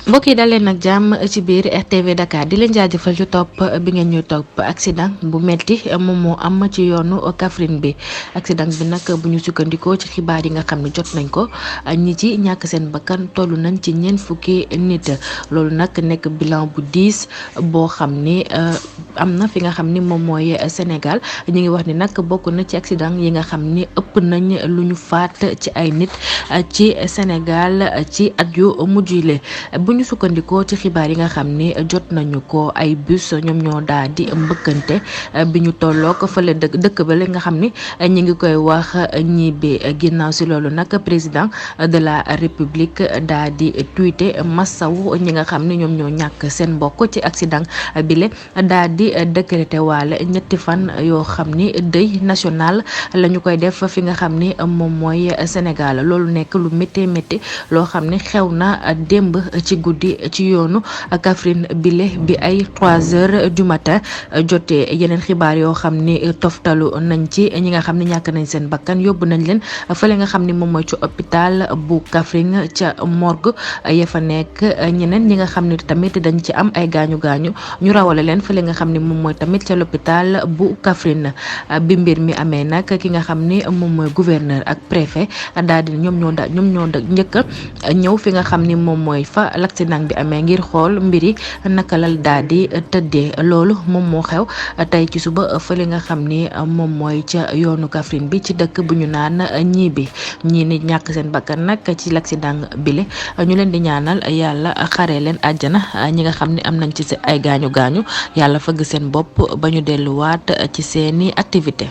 mbokk yi dal leen nag jàmm ci biir RTV Dakar di leen jaajëfal ci topp bi ngeen ñuy topp accident bu metti moom moo am ci yoonu Kaffrine bi accident bi nag bu ñu sukkandikoo ci xibaar yi nga xam ne jot nañ ko ñi ci ñàkk seen bakkan toll nañ ci ñeent fukki nit loolu nag nekk bilan bu diis boo xam ni am na fi nga xam ni moom mooy Sénégal ñu ngi wax ni nag bokk na ci accident yi nga xam ni ëpp nañ lu ñu faat ci ay nit ci Sénégal ci at yu mujj yi bu ñu sukkandikoo ci xibaar yi nga xam ni jot nañu ko ay bus ñoom ñoo daal di mbëkkante bi ñu tolloog fële dëkk ba la nga xam ni ñi ngi koy wax ñibbi ginnaaw si loolu nag président de la république daal di tweeté massaw ñi nga xam ni ñoom ñoo ñàkk seen mbokk ci accident bile daal di décrété waale ñetti fan yoo xam ni deuil national la ñu koy def fi nga xam ni moom mooy Sénégal loolu nekk lu métti métti loo xam ni xew na démb ci guddi ci yoonu Kaffrine bile bi ay 3 heures du matin jotee yeneen xibaar yoo xam ni toftalu nañ ci ñi nga xam ne ñàkk nañ seen bakkan yóbbu nañ leen fële nga xam ni moom mooy ci hôpital bu Kaffrine ca morgue ya fa nekk ñeneen ñi nga xam ne tamit dañ ci am ay gaañu gaañu ñu rawale leen fële nga xam ni moom mooy tamit ca l'hôpital bu Kaffrine bi mbir mi amee nag ki nga xam ni moom mooy gouverneur ak préfet daal di ñoom ñoo njëkk ñëw fi nga xam ni moom mooy fa l'accident bi amee ngir xool mbiri naka la daal di tëddee loolu moom moo xew tey ci suba fële nga xam ni moom mooy ca yoonu Kaffrine bi ci dëkk bu ñu naan ñii ni ñàkk seen bakkan nag ci l'accident bile ñu leen di ñaanal yàlla xare leen àjjana ñi nga xam ne am nañ ci ay gaañu gaañu yàlla fëgg seen bopp ba ñu delluwaat ci seeni activité